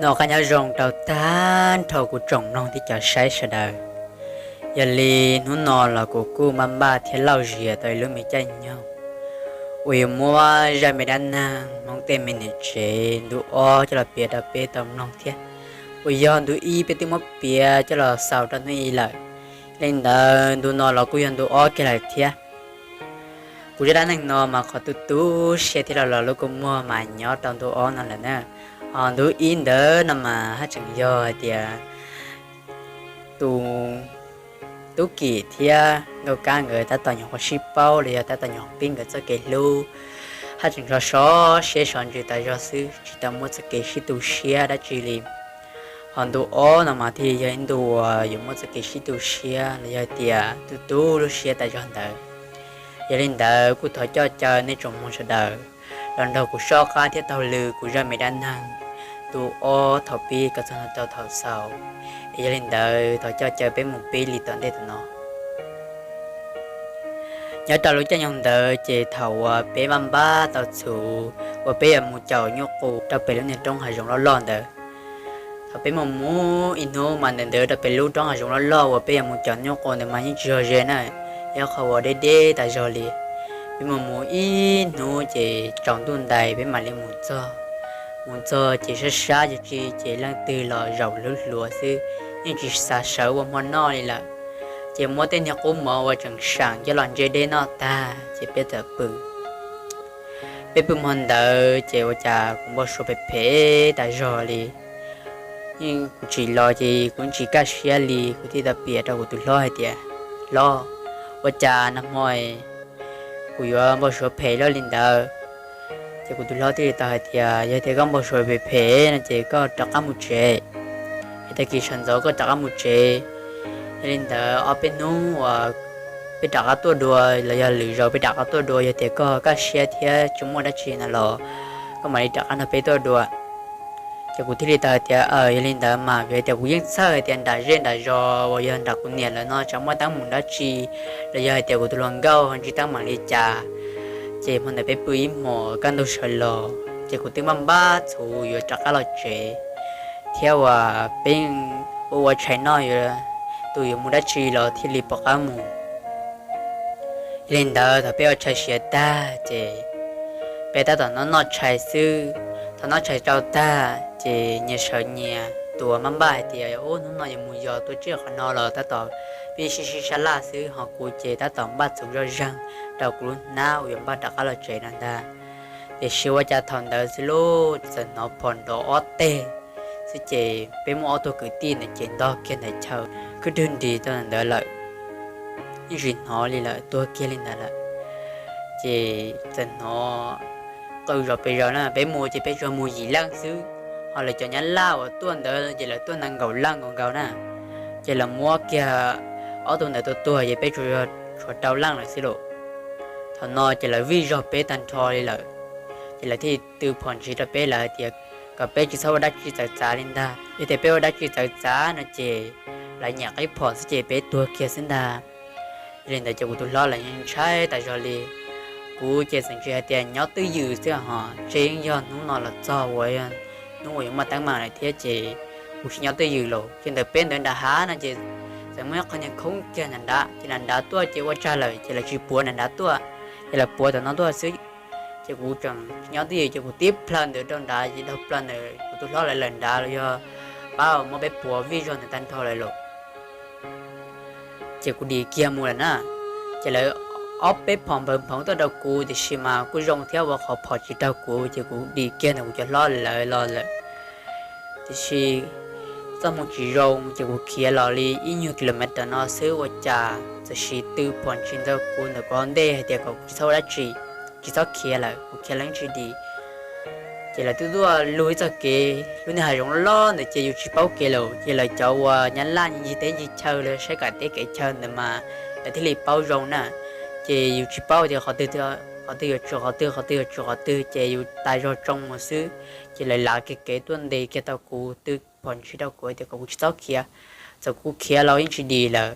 Noj qab nyob zoo rau tag nrho kuv tsoom mloog thiab cov saib sawv daws. Yog li hnub no los kuv kuj maj npaj thiab lauj zias tau ib lub me caij nyoog uas yuav muab zaj me dab neeg Hmoob tej me niam tsev ntu ob coj los piav rau peb tau mloog thiab, uas yog ntu ib peb twb muab piav coj los xaus rau hnub i lawm. Li ntawd ntu no los kuj yog ntu ob kiag lawm thiab. Kuv zaj dab neeg no mas qhov tu tu siab thiab los lub kua muag mas nyob rau ntu ob no lawm na. Ho ntu ib ntawd no mas haj tseem yog hais tias tus tub Kim thiab Nkauj Kab nkawd tab tom nyuam qhuav sib paub los yog tab tom nyuam qhuav pib nkawd txoj kev hlub, haj tseem sov sov siab sov ntsws tas zog xwb, tsis tau muaj txoj kev sib tu siab dab tsi li. Ho ntu ob no mas thiaj yog ib ntu uas yuav muaj txoj kev sib tu siab los yog tias tu tu lub siab tas zog ntawd. Yog li ntawd kuj thov coj caw nej tsoom mloog sawv daws los nrog kuv soj qab thiab taug lw kuv zaj me dab neeg ntu ob thaum pib kom txog rau thaum xaus. Es yog li ntawd thov coj caw peb mus pib li tom ntej tom no. Nyob rau lub caij nyoog ntawd ces thaum uas peb maj npab tau txhuv uas peb yuav mus caum nyuj qus rau pem lub niag roob hav zoov loj loj ntawd. Thaum peb mus mus ib hnub mas ntawm ntawd rau pem lub roob hav zoov loj loj uas peb yuav mus caum nyuj qus ntawd mas yeej tsis yog ze na, yog qhov uas deb deb tas zog li. Peb mus mus ib hnub ces tsaus ntuj ntais peb mam li mus txog. Mus txog ces sab sab ces tsis ces leej twg los zaum hlub hluas xwb, yeej tsis xav sawv ua hmo noj li lawm. Ces muab tej niag qub mov uas tseem seem coj los ntse dej noj tag ces peb txawm pw. Peb pw hmo ntawd ces ua cas kuv npau suav phem phem tas zog li. Yeej kuv tsim los ces kuv tsis kaj siab li, kuv thiaj tau piav rau kuv tus hlob hais tias, Hlob, ua cas nag hmo kuv yuav npau suav phem loj li ntawd? Ces kuv tus hlob thiaj li tau hais tias, Yog tias koj npau suav phem phem no ces koj rov qab mus tsev. Es tag kis sawv ntxov koj rov qab mus tsev. Yog li ntawd ob peb hnub uas peb rov qab tuaj dua los yog lwm zaus peb rov qab tuaj dua, yog tias koj kaj siab thiab tsis muaj dab tsi no los koj mam li rov qab nrog peb tuaj dua. Ces kuv thiaj li tau hais tias, Aws, yog li ntawd mas vim tias kuv yeej txhawj hais tias nram zej nram zos uas yog nram kuv niam lawv no tsam muaj teeb meem dab tsi los yog hais tias kuv tus hluas nkauj ntsib teeb meem li cas. Ces hmo ntawd peb pw ib hmos kaj ntug sawv los ces kuv twb maj npab txhuv yuav rov qab los tsev, thiab uas peb ua ua tshais noj, tus yuav mus dab tsi los thiaj li pom qab mus. Yog li ntawd thaum peb ua tshais siav tag ces peb tab tom noj noj tshais xwb. Thaum noj tshais rau tag ces nyias sawv nyias tuav maj npaj hais tias, Ub, hnub no yuav mus yos tua tsiaj qhov no los tab tom pib sib sib sab laj xwb, ho kuv ces tab tom npaj txhuv zoj zeeg rau kuv lub hnab uas yuav npaj rov qab los tsev no ntag. Tiam sis ua cas thaum ntawd xwb lauj, txawm hnov phom nrov ob teg xwb ces peb muaj ob tug kwv tij ntawd ces ntog kiag ntawm chaw khwb rwg nris tau ntawd lawm, yeej tsis hnov li lawm, tuag kiag li ntawd lawm. Ces txawm hnov qw zom pes zaws na, peb mus ces peb tsuas mus yim leej xwb, ho lawv cov nyab laj uas tuaj ntawd ces lawv tuaj nees nkaum leej nkaus nkaus na. Ces lawv muab kiag ob tug ntawd tua tuag ces peb tsuas yog tshuav rau leej lawm xwb lauj. Thaum no ces lawv vij zog peb tag nrho li lawm, ces lawv thiaj tw phom ntshis rau peb, lawv hais tias kom peb tsis txhob ua dab tsi txawv txav li ntag, yog tias peb ua dab tsi txawv txav no ces lawv nyam qib phom xwb ces peb tuag kiag xwb ntag. Yog li ntawd ces kuv tus hlob los yeej ntshai tas zog li. Kuv ces txawm ntsis hais tias nyob twj ywm xwb ho, ntshe yeej yog hnub no los txog uas hnub uas yuav muaj teeb meem lawm thiab ces kuv tsis nyob twj ywm lawm. Ces ntawm peb ntawd nram hav no ces txawm muaj ib qho niag khoob kiag nram nrad, ces nram nrad tuaj ces ua tsag lawm ces lawv tsis puav nram nrad tuaj, ces lawv puav tom no tuaj xwb. Ces kuv tseem tsis nyob twj ywm ces kuv tib plhaw ntawd rau nrad ces dhau plaws ntawm kuv tus hlob lawv lawm nrad los yog pab muab peb puav vij zog ntawd tag nrho lawm lauj. Ces kuv dim kiag mus lawm na. Ces lawv ob peb phom npawg nphoov tuaj rau kuv tiam sis mas kuj zoo thiab ua qhov phom tsis raug kuv ces kuv dim kiag ntawm kuv cov hlob lawv los lawm. Tiam sis txoj hmoo tsis zoo ces kuv khiav los li ib nyuag kilometer no xwb ua cas txawm sis tw phom ntshis ntawm kuv ntawm kuv hauv ntej hais tias kom kuv tsis txhob ua dab tsi, tsis txhob khiav lawm, kuv khiav los yeej tsis dim. Ces lawv twb tuaj lug ib txoj kev, lub niag hav zoov loj loj ntawd ces yus tsis paub kev lawm, ces lawv cov uas nyab laj ncig teb ncig chaw los saib kam teb kev chaw ntawd mas lawv thiaj li paub zoo na. Ces yus tsis paub tias qhov twg, qhov twg yuav tshwm qhov twg, qhov twg yuav tshwm qhov twg, ces yus tas zog tsoo mus xwb. Ces lawv lav kiag kev tuaj ntes kiag tau kuv, tw phom ntshis rau kuv tias kom kuv tsis txhob khiav, txawm kuv khiav los yeej tsis dim lawm.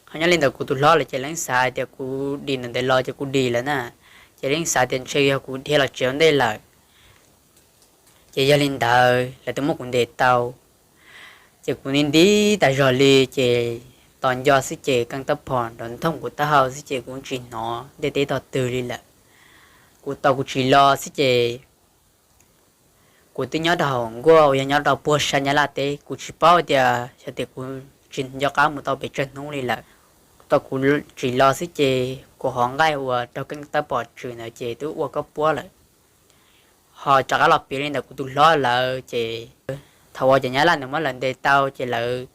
Ho nyob li ntawd kuv tus hlob lawv ces lawv xav tias kuv dim ntawm ntawd los ces kuv dim lawm na, ces lawv xav tias ntshe yog kuv dhia los tsev ua ntej lawm. Ces yog li ntawd lawv twb muab kuv ntes tau, ces kuv nti nti tas zog li, ces tos nco xwb ces keeb tawb phom nrov nthooj kuv taub hau xwb ces kuv tsis hnov ntiaj teb tog twg li lawm. Kuv tos kuv tsis los xwb ces kuv twb nyob rau hauv nkuaj uas yog nyob rau puag sab Nyab Laj teb, kuv tsis paub tias xyov tias kuv tsis nco qab mus tau pes tsawg hnub li lawm. Tau kuv tsis los xwb ces kuv hov nqaij uas raug keeb tawb phom tswm ntawd ces twb ua koj puab lawm, ho rov qab los piav li ntawm kuv tus hlob lawv ces thaum uas cov Nyab Laj nws muab lawv ntes tau ces lawv,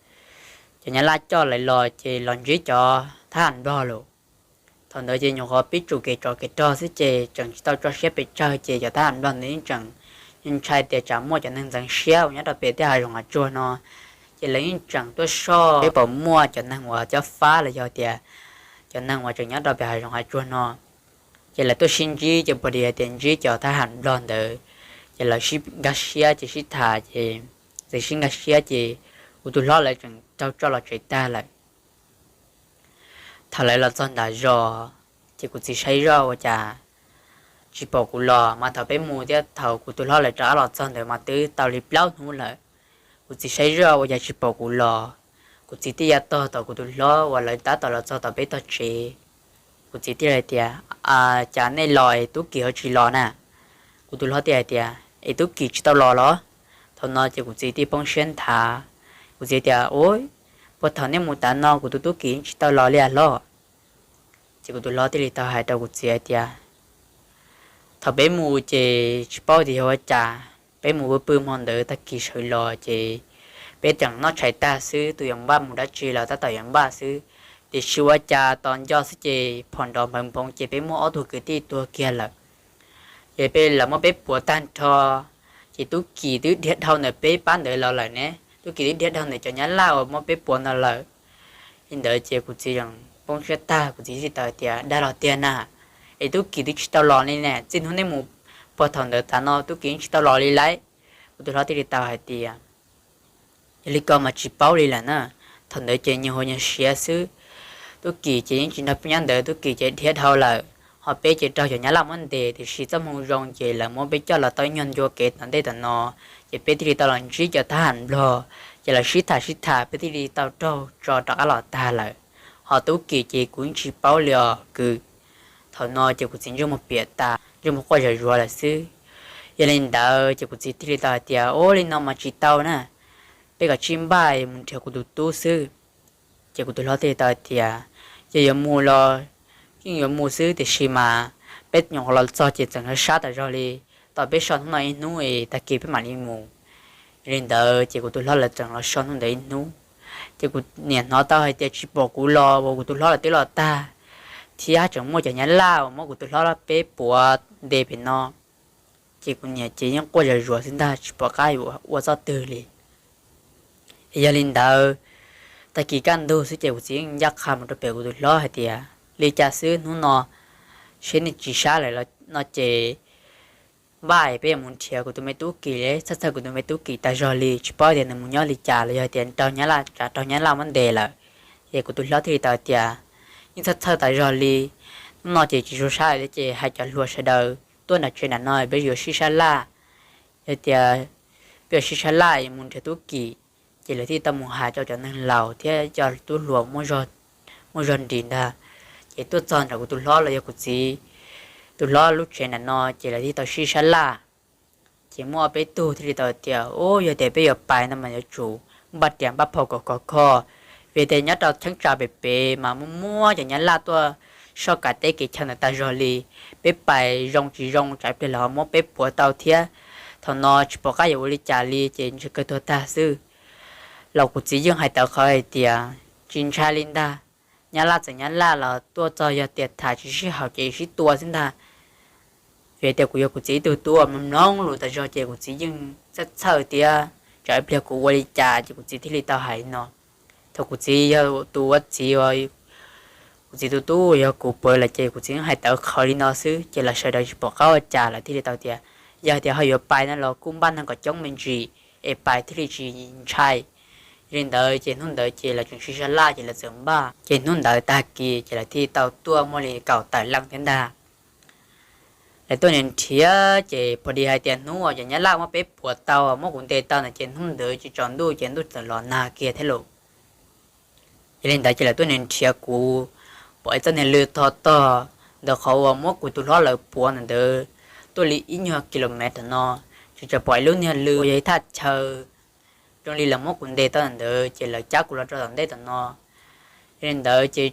cov Nyab Laj coj lawv los ces los ntsib cov thab ham Nplog lawm. Thaum ntawd ces nyuam qhuav pib tsum kev tsov kev rog xwb ces tseem tsis tau tso siab pes tsawg ces cov thab ham Nplog ntawd yeej tseem ntshai tias tsam muaj cov neeg ntxeev siab uas nyob rau pem tej hav zoov hav tsuag no, ces lawv yeej tseem tuaj soj peb pom muaj cov neeg uas cob fab los yog tias cov neeg uas tseem nyob rau pem hav zoov hav tsuag no. Ces lawv tuaj sib ntsib ces puas di hais tias ntsib cov thab ham Nplog ntawd, ces lawv sib nkag siab ces sib tham ces, txawm sib nkag siab ces kuv tus hlob lawv tseem raug tso los tsev tag lawm. Thaum lawv los txog nram zos, ces kuv txiv saib zoj ua cas tsis pom kuv los, mas thaum peb mus thiab thaum kuv tus hlob lawv rov qab los txog ntawd mas twb tau li plaub hnub lawm. Kuv txiv saib zoj ua cas tsis pom kuv los, kuv txiv thiaj ya tog tom kuv tus hlob uas lawv tab tom los txog tom peb tog tsev. Kuv txiv thiaj hais tias, Cas nej los es Tub Kim ho tsis los na? Kuv tus hlob thiaj hais tias, Es Tub Kim tsis tau los los? Thaum no ces kuv txiv thiaj poob siab nthav. Kuv txiv tias, Ua, puag thaum nej mus tav no kuv tus Tub Kim tsis tau los li hlob. Ces kuv tus hlob thiaj li tau hais rau kuv txiv hais tias, Thaum peb mus ces tsis paub tias yog ua cas, peb mus pw pw hmo ntawd tag kis sawv los ces peb tseem noj tshais tag xwb, tus yuav npaj mus dab tsi los tab tom yuav npaj xwb, tiam sis ua cas tos nco xwb ces phom nrov npawv npoov ces peb muaj ob tug kwv tij tuag kiag lawm. Ces peb, lawv muab peb puav tag nrho, ces Tub Kim twb dhia dhau ntawm peb pab ntawd los lawm ne, Tub Kim twb dhia dhau ntawm cov Nyab Laj uas muab peb puav ntawd lawm. Li ntawd ces kuv txiv poob siab tag, kuv txiv thiaj tau tias, Dag los tiag na, es Tub Kim twb tsis tau los li ne, txij hnub nej mus puag thaum ntawd tav no Tub Kim tsis tau los li lauj. Kuv tus hlob thiaj li tau hais tias, Yog li ko mas tsis paub li lawm na. Thaum ntawd ces nyuag hua nyuag siav xwb, Tub Kim ces yeej tsis nrog peb nyob ntawd, Tub Kim ces dhia dhau lawm, ho peb ces raug cov Nyab Laj muab ntes, tiam sis txoj hmoo zoo ces lawv muab peb coj los tau ib nyuag ncua kev tom ntej tom no, ces peb thiaj li tau los ntsib cov thab ham Nplog, ces lawv sib tham sib tham peb thiaj li tau raug tso rov qab los tag lawm. Ho Tub Kim ces kuv yeej tsis paub li os kwv. Thaum no ces kuv txiv ntsej muag piam tas, ntsej muag quaj zom zuav lawm xwb. Yog li ntawd ces kuv txiv thiaj li tau hais tias, Ua li no mas tsis tau na, peb kom tsij npaj mus nrhiav kuv tus tub xwb. Ces kuv tus hlob thiaj li tau hais tias, Yog yuav mus los yeej yuav mus xwb, tiam sis mas peb nyuam qhuav los txog ces txeem sab sab tas zog li, tos peb so hnub no ib hnub es tag kis peb mam li mus. Yog li ntawd ces kuv tus hlob lawv txeem los so hnub ntawd ib hnub, ces kuv niam hnov tau hais tias tsis pom kuv los uas kuv tus hlob lawv twb los tag, thiab tseem muaj cov Nyab Laj uas muab kuv tus hlob peb puav ntes pem no. Ces kuv niam ces yeej quaj zom zuav xwb ntag, tsis pom qab yuav ua txoj twg li. Yog li ntawd, tag kis kaj ntug xwb ces kuv txiv yeej ncaj qha mus rau pem kuv tus hlob hais tias, Li cas xwb hnub no seb nej tsis sab lawm no ces npaj peb yuav mus nrhiav kuv tus me Tub Kim li, txhawj txhawj kuv tus me Tub Kim tas zog li, tsis paub tias nws mus nyob li cas los yog tias raug Nyab Laj, tsam raug Nyab Laj muab ntes lawm. Ces kuv tus hlob thiaj li tau tias, Yeej txhawj txhawj tas zog li, hnub no ces tsis zoo sab lawm ces hais cov hluas sawv daws tuaj nram tsev nram no peb yuav sib sab laj. Yog tias peb yuav sib sab laj mus nrhiav Tub Kim, ces lawv thiaj tau mus hais rau cov neeg laus thiab cov tub hluas muaj zog nrim ntag, ces tuaj txog nram kuv tus hlob los yog kuv txiv tus hlob lub tsev nram no ces lawv thiaj tau sib sab laj. Ces muaj ob peb tug thiaj li tau tias, Ub, yog tias peb yuav pais no mas yuav tsum npaj riam npaj phom kom khov kho, vim tias nyob rau cheeb tsam pem pem mas muaj muab cov Nyab Laj tuaj soj kav teb kev chaw ntawd tas zog li. Peb pais zoo tsis zoo tsam ib pliag lawv ho muab peb puav tau thiab. Thaum no tsis pom qab yuav ua li cas li ces ntshe kawg tuag tag xwb. Los kuv txiv yeej hais tawv qhawv hais tias, Tsis ntshai li ntag, Nyab Laj txawm Nyab Laj los tuaj txog yog tias tham tsis sib haum ces sib tua xwb ntag. Vim tias kuv yog kuv txiv ib tug tub mloog mloog lus tas zog ces kuv txiv yeej txhawj txhawj tias tsam ib pliag kuv ua li cas ces kuv txiv thiaj li tau hais li no. Thaum kuv txiv yog tus ua txiv, kuv txiv tus tub yog kuv pw lawm ces kuv txiv yeej hais tawv qhawv li no xwb ces lawv sawv daws tsis pom qab ua cas lawv thiaj li tau tias, Yog tias ho yuav pais no los kuj npaj neeg kom coob me ntsis es pais thiaj li tsis ntshai. Yog li ntawd ces hnub ntawd ces lawv tseem sib sab laj ces lawv txawm npaj ces hnub ntawd tag kis ces lawv thiaj tau tuaj muaj li kaum tawm leej thiab ntag. Lawv tuaj nrhiav ces pom di hais tias hnub uas cov nyab laj muab peb puav tau, muab kuv ntes tau ntawd ces hnub ntawd ces tsaus ntuj ces ntuj txawm los nag kiag thiab lauj. Yog li ntawd ces lawv tuaj nrhiav kuv, pom ib txoj niag lw tho tog ntawm qhov uas muab kuv tus hlob lawv puav ntawd tuaj li ib nyuag kilomev no, tsis txawm pom ib lub niag lw uas yog ib thaj chaw zoo li lawv muab kuv ntes tau ntawd ces lawv cab kuv los rau tom ntej tom no. Yog li ntawd ces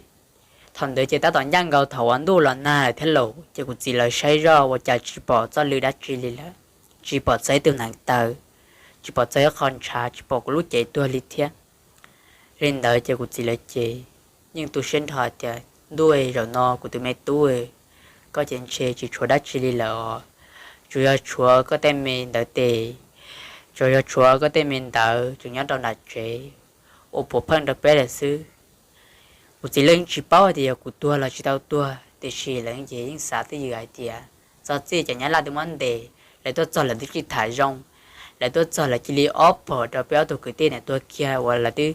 thaum ntawd ces tab tom ncaj nkaus thaum uas ntuj los nag lawm thiab lauj, ces kuv txiv lawv saib zoj ua cas tsis pom txoj lw dab tsi li lawm, tsis pom txog ib tug hneev taw, tsis pom txog ib qho ntshav, tsis pom kuv lub cev tuag li thiab. Yog li ntawd ces kuv txiv lawv ces yeej tu siab nrho tias ntuj, zaum no kuv tus me tub, koj ces ntshe tsis tshuav dab tsi li lawm os, tsuas yog tshuav koj tej me ntawd tes, tsuas yog tshuav koj tej me ntawd tseem nyob rau nram tsev ua puav pheej rau peb lawm xwb. Kuv txiv lawv yeej tsis paub tias yog kuv tuag los tsis tau tuag, tiam sis lawv ces yeej xav twj ywm hais tias txog txij cov nyab laj twb muab ntes, lawv tuaj txog lawv twb tsis tham zoo, lawv tuaj txog lawv cia li ob pom rau peb ob tug kwv tij ntawd tuag kiag uas lawv twb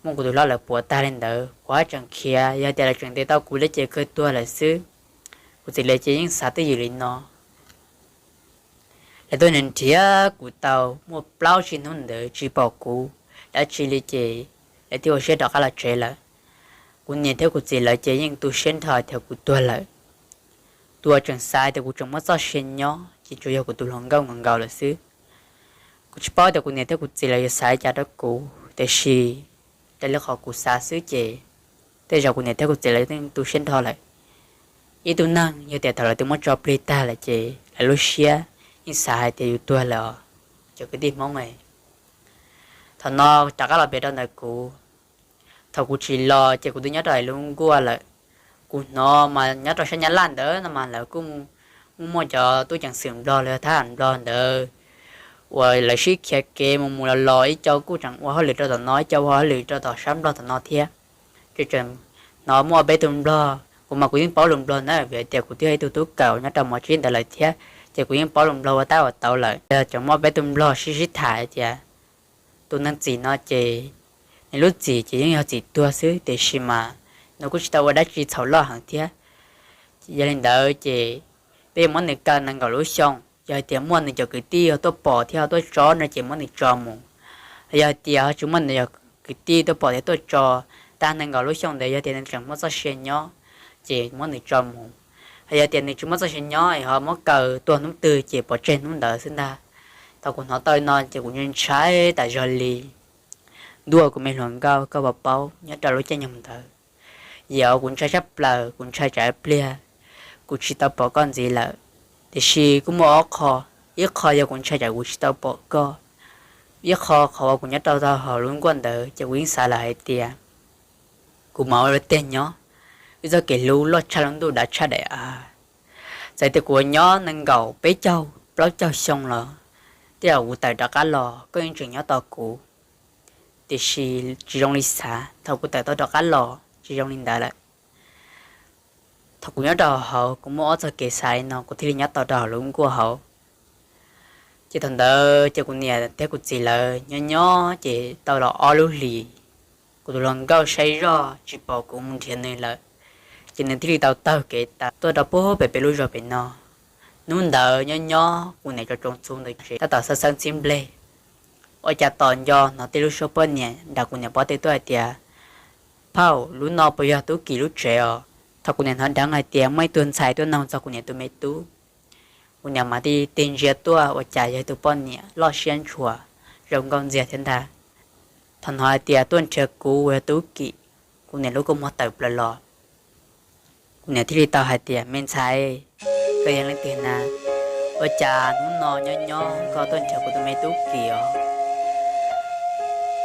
muab kuv tus hlob lawv puav tag li ntawd, kuv haj tseem khiav, yog tias lawv tseem ntes tau kuv lawv ces kawg tuag lawm xwb. Kuv txiv lawv ces yeej xav twj ywm li no. Lawv tuaj nrhiav kuv tau muaj plaub tsib hnub ntawd tsis pom kuv dab tsi li ces lawv thiaj ua siab rov qab los tsev lawm. Kuv niam thiab kuv txiv lawv ces yeej tu siab nrho tias kuv tuag lawm. Tus uas tseem xav tias kuv tseem muaj txoj sia nyob ces tsuas yog kuv tus hluas nkauj nkaus nkaus lawm xwb. Kuv tsis paub tias kuv niam thiab kuv txiv lawv yuav xav li cas rau kuv, tiam sis raws li qhov kuv xav xwb ces tej zaum kuv niam thiab kuv txiv lawv yeej tu siab nrho lawm. Ib tug neeg yog tias thaum lawv twb muab tso plig tag lawm ces lawv lub siab yeej xav hais tias yus tuag lawm os, cov kwv tij Hmoob. Thaum no rov qab los piav rau ntawm kuv. Thaum kuv tsis los ces kuv twb nyob rau hauv lub nkuaj lawm. Kuv hnov mas nyob rau sab Nyab Laj ntawd no mas lawv kuj muaj cov tub ceev xwm Nplog los yog thab ham Nplog ntawd uas lawv sib khiav kev mus mus los los, ib co kuj tseem ua hauj lwm rau tom no, ib co ua hauj lwm rau tom sab Nplog tom no thiab. Ces tseem hnov muaj peb tug Nplog, kuv mas kuv yeej paub lus Nplog na, vim hais tias kuv twb yog ib tug tub kawm nyob rau mos tsib ntawd lawm thiab, ces kuv yeej paub lus Nplog ua tab ua tau lawm. Ces muaj peb tug Nplog sib sib tham tias tus neeg txim no ces nws lub txim ces yeej yog txim tuag xwb, tiam sis mas nws kuj tsis tau ua dab tsi txhaum loj heev thiab. Yog li ntawd ces peb yuav muab nws kaw nees nkaum lub xyoo, yog hais tias muaj nws cov kwv tij tuaj pom thiab tuaj tso no ces muab nws tso mus. Yog hais tias ho tsis muaj nws cov kwv tij tuaj pom thiab tuaj tso, tag nees nkaum lub xyoo ntawd yog tias nws tseem muaj txoj sia nyob ces muab nws tso mus. Yog tias nws tsis muaj txoj sia nyob es ho muab kaw tuag hnub twg ces pov tseg hnub ntawd xwb ntag. Thaum kuv hnov tau li no ces kuv ntshai ntshai tas zog li. Ntuj, kuv me hluas nkauj, koj puas paub nyob rau lub caij nyoog ntawd, yog kuv ntshai tshaj plaws, kuv ntshai tsam ib pliag kuv tsis tau pom koj ntxiv lawm. Tiam sis kuj muaj ob qho, ib qho yog kuv ntshai tsam kuv tsis tau pom koj, ib qho qhov uas kuv nyob rau hauv lub nkuaj ntawd ces kuv yeej xav lawm hais tias kuv mam ua luag tiag nyob, wb txoj kev hlub loj tshaj lub ntuj dav tshaj daim av. Txawm tias kuv nyob nees nkaum peb caug plaub caug xyoo los, tej zaum kuv tawm rov qab los koj yeej tseem nyob tos kuv. Tiam sis tsis zoo li xav, thaum kuv tawm tau rov qab los tsis zoo li ntawd lawm. Thaum kuv nyob rau hauv, kuv muaj ob txoj kev xav li no kuv thiaj li nyob tau rau hauv lub nkuaj hauv. Ces thaum ntawd ces kuv niam thiab kuv txiv lawv nyob nyob ces tau los ob lub hlis, kuv tus hluas nkauj saib zoj tsis pom kuv mus nrhiav nws lawm, ces nws thiaj li tau taug kev tas tuaj rau pem peb lub zos pem no. Hnub ntawd nyob nyob kuv niam tsoom txhuv ntawd tsev tab tom xawb xawb ntxhib nplej, ua cas tos nco hnov tej lub suab poj niam nram kuv niam pob tw tuaj hais tias, Phauj, lub no puas yog Tub Kim lub tsev os? Thaum kuv niam hnov dheev hais tias muaj ib tug ntxhais tuaj noog txog kuv niam tus me tub, kuv niam mam li tig ntsia tuaj ua cas yog tus poj niam loj siab ntshua, zoo nkauj ntxiag thiab ntag. Thaum hnov hais tias tuaj nrhiav kuv uas yog Tub Kim, kuv niam lub kua muag tawm plaws los. Kuv niam thiaj li tau hais tias, Me ntxhais, koj yog leej twg na? Ua cas hnub no nyob nyob koj tuaj nrhiav kuv tus me Tub Kim os?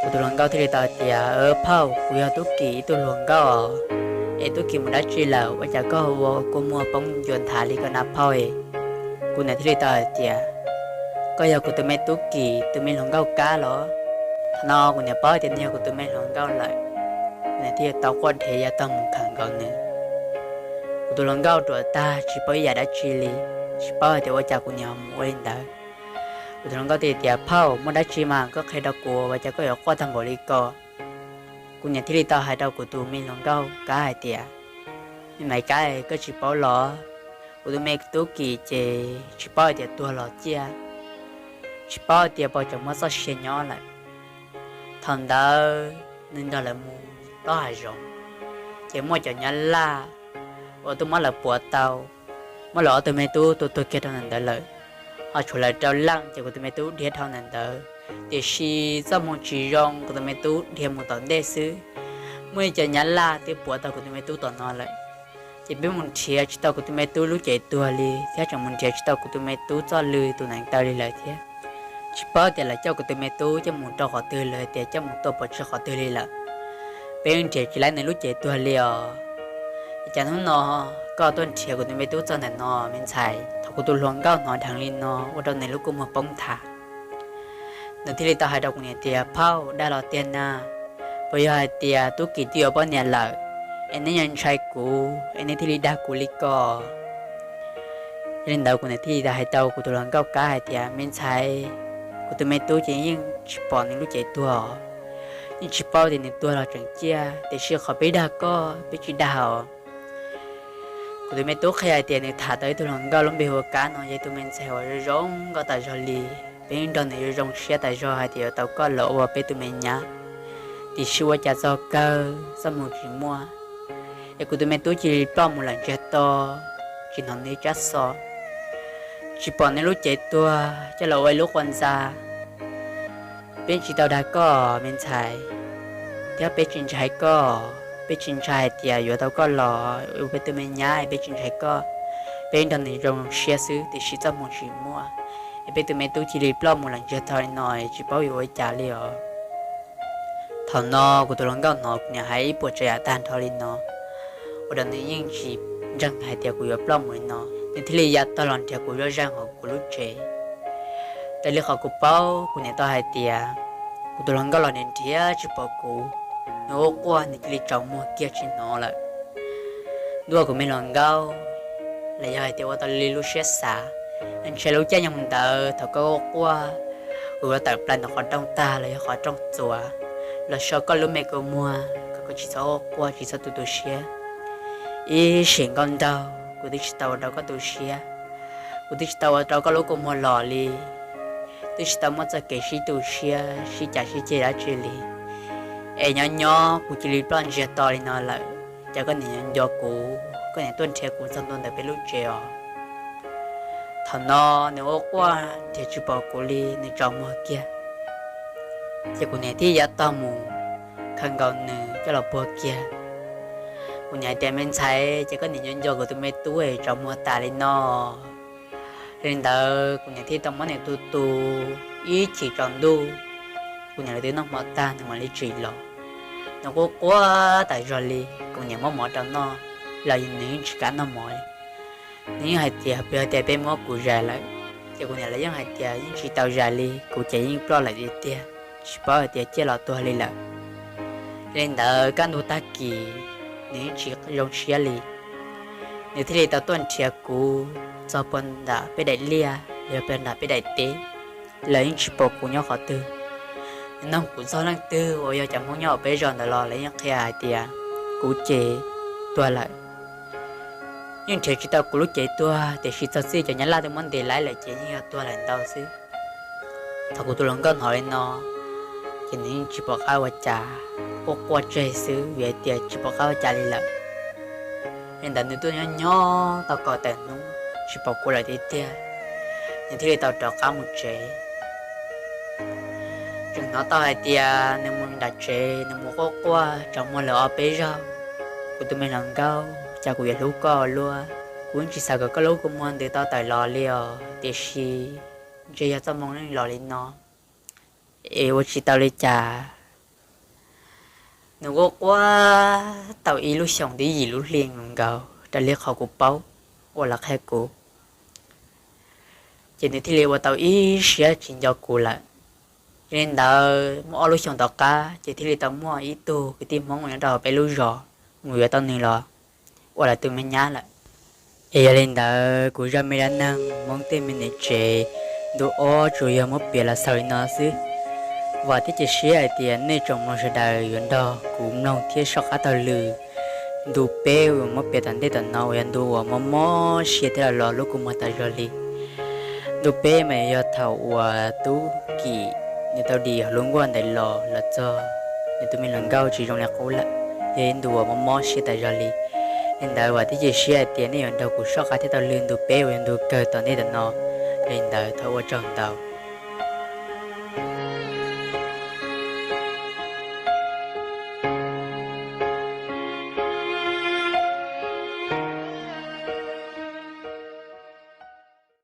Kuv tus hluas nkauj thiaj li tau hais tias, Phauj, kuv yog Tub Kim ib tug hluas nkauj os. Es Tub Kim mus dab tsi lawm ua cas koj ua kua muag poob ncua nthav li ko na phauj? Kuv niam thiaj li tau hais tias, Koj yog kuv tus me Tub Kim tus me hluas nkauj kab los? Thaum no kuv niam paub tias nws yog kuv tus me hluas nkauj lawm, nws thiaj tau quaj dhev yav tag mus khawm nkaus nws. Kuv tus hluas nkauj ruam tag tsis paub ib yam dab tsi li, tsis paub hais tias ua cas kuv niam mus ua li ntawd. Kuv tus hluas nkauj thiaj tias, Phauj, muaj dab tsi mas koj qhia rau kuv, ua cas koj yuav quaj tag npaum li ko? Kuv niam thiaj li tau hais rau kuv tus me hluas nkauj kab hais tias, Me maiv kab, koj tsis paub los? Kuv tus me tub Kim ces tsis paub hais tias tuag los ciaj, tsis paub hais tias puas tseem muaj txoj sia nyob lawm. Thaum ntawd nws nrog lawv mus plob hav zoov, ces muaj cov Nyab Laj uas tuaj muab lawv puav tau, muab lawv ob tug me tub tua tuag kiag rau ntawm ntawd lawm. Ho tshuav lawv rau leej, ces kuv tus me tub dhia dhau ntawm ntawd. Tiam sis txoj hmoo tsis zoo, kuv tus me tub dhia mus tom ntej xwb, muaj ib cov Nyab Laj twb puav tau kuv tus me tub tom no lawm. Ces peb mus nrhiav tsis tau kuv tus me tub lub cev tuag li thiab tseem mus nrhiav tsis tau kuv tus me tub txoj lw tus neev taw li lawm thiab. Tsis paub tias lawv coj kuv tus me tub coj mus rau qhov twg, lawv tias coj mus tua pov tseg qhov twg li lawm. Peb yeej nrhiav tsis laib nws lub cev tuag li os. Cas hnub no koj tuaj nrhiav kuv tus me tub txog ntawm no me ntxhais? Thaum kuv tus hluas nkauj hnov dheev li no ua rau nws lub kua muag poob nthav. Nws thiaj li tau hais rau kuv niam tias, Phauj, dag los tiag na? Puas yog hais tias tub Kim twb yuav poj niam lawm, es neb yuav ntshai kuv es neb thiaj li dag kuv li ko? Yog li ntawd kuv niam thiaj li hais rau kuv tus hluas nkauj Kab hais tias, Me ntxhais, kuv tus me tub ces yeej tsis pom nws lub cev tuag, yeej tsis paub tias nws tuag los tseem ciaj, tiam sis qhov peb dag koj peb tsis dag os. Kuv tus me tub qhia hais tias nws tham tau ib tug hluas nkauj lub npe hu ua Kab no, yog ib tug me ntxhais uas zoo zoo nkauj tas zog li. Peb nrog nws yuav zoo siab tas zog hais tias yuav tau koj los ua peb tus me nyab, tiam sis ua cas txog kawg txoj hmoo tsis muaj, es kuv tus me tub cia li ploj mus lawm ntsiag to, tsis hnov nws tsab xov, tsis pom nws lub cev tuag coj los ua ib lub qhov ntxa. Peb tsis tau dag koj me ntxhais, thiab peb tsis ntshai koj. Peb tsis ntshai hais tias yuav tau koj los ua peb tus me nyab, peb tsis ntshai koj. Peb nrog nws zoo siab xwb, tiam sis txoj hmoo tsis muaj, es peb tus me tub cia li ploj mus lawm ntsiag to li no, tsis paub yuav ua cas li os. Thaum no kuv tus hluas nkauj hnov kuv niam hais ib puas tsav yam tag nrho li no, ua rau nws yeej tsis ntseeg hais tias kuv yuav ploj mus li no, nws thiaj li ya tog los nrhiav kuv zoj zeeg hauv kuv lub tsev. Raws li qhov kuv paub, kuv niam tau hais tias kuv tus hluas nkauj los nrhiav tsis pom kuv, nws quaj quaj nws cia li tsaus muag kiag tsis hnov lawm. Ntuj, kuv me hluas nkauj, los yog hais tias ua tau li lub siab xav, ntshe lub caij nyoog ntawd thaum koj quaj quaj, kuv yuav tawm plaws ntawm qhov rooj tag los yog qhov rooj txuas los so koj lub me kua muag kom koj tsis txhob quaj quaj, tsis txhob tu tu siab. Ib sim nkauj nraug kuv twb tsis tau ua rau koj tu siab, kuv twb tsis tau ua rau koj lub kua muag los li, twb tsis tau muaj txoj kev sib tu siab sib cav sib ceg dab tsi li, es nyob nyob kuv cia li ploj ntsiag to li no lawm, cas koj niam nco nco kuv, koj niam tuaj nrhiav kuv txog ntua ntawm peb lub tsev os. Thaum no nws quaj quaj nrhiav tsis pom kuv li, nws tsaus muag kiag. Ces kuv niam thiaj yav tog mus khaws nkaus nws coj los puag kiag. Kuv niam hais tias, me ntxhais, ces koj niam nco nco kuv tus me tub es tsaus muag tas li no. Li ntawd kuv niam thiaj tau muab nws tu tu ib chim tsaus ntuj. Kuv niam lawv twb noj hmo tag nws mam li tsim los. Nws quaj quaj tas zog li, kuv niam muab mov rau noj los nws yeej tsis kam noj mov li. Nws yeej hais tias, puas yog tias peb muab kuv zais lawm? Ces kuv niam lawv yeej hais tias yeej tsis tau zais li, kuv ces yeej ploj lawm tiag tiag, tsis paub hais tias ciaj los tuag li lawm. Li ntawd kaj ntug tag kis nws yeej tsis zoo siab li, nws thiaj li tau tuaj nrhiav kuv txog puag nram peb daim liaj los yog puag nram peb daim teb, lawv yeej tsis pom kuv nyob qhov twg. Nws nug kuv txog leej twg uas yog cov Hmoob nyob hauv peb zos ntawd los lawv yeej qhia hais tias kuv ces tuag lawm. Yeej nrhiav tsis tau kuv lub cev tuag, tiam sis txog txij cov Nyab Laj twb muab ntes laib lawm ces yeej yog tuag lawm ntau xwb. Thaum kuv tus hluas nkauj hnov li no, ces nws yeej tsis pom qab ua cas, quaj quaj tseg xwb vim hais tias tsis pom qab ua cas li lawm. Li ntawd nws tuaj nyob nyob tau kaum tawm hnub tsis pom kuv lawm tiag tiag, nws thiaj li tau rov qab mus tsev. Tseem hnov tau hais tias nws mus nram tsev, nws mus quaj quaj tsaus muag lawm ob peb zaug. Kuv tus me hluas nkauj, cas kuv yuav hlub koj ua luaj? Kuv yeej tsis xav kom koj lub kua muag ntws tau tawm los li os, tiam sis ntshe yog txoj hmoo yeej los li no, es ua tsis tau li cas. Nws quaj quaj tau ib lub xyoos twb yim lub hli nkaus raws li qhov kuv paub uas lawv qhia kuv, ces nws thiaj li ua tau ib siab tsis nco kuv lawm. Yog li ntawd muaj ob lub xyoos tom qab ces thiaj li tau muaj ib tug kwv tij Hmoob nyob rau hauv peb lub zos mus yuav tau nws los ua lawv tus me nyab lawm. Es yog li ntawd kuv zaj me dab neeg Hmoob tej me niam tsev ntu ob tsuas yog muab piav los xaus li no xwb. Vam thiab cia siab hais tias nej tsoom mloog sawv daws yuav nrog kuv mloog thiab soj qab taug lw Ntu peb uas muab piav tom ntej tom no uas yog ntu uas mob mob siab thiab los los lub kua muag tas zog li. Ntu peb mas yog thaum uas Tub Kim nws tau dim hauv lub nkuaj ntawd los los txog nws tus me hluas nkauj tsis zoo li qub lawm, yog ib ntu uas mob mob siab tas zog li. Li ntawd vam thiab cia siab hais tias nej yuav nrog kuv soj qab thiab tau lwm ntu peb uas yog ntu kawg tom ntej tom no. Li ntawd thov ua tsaug ntau.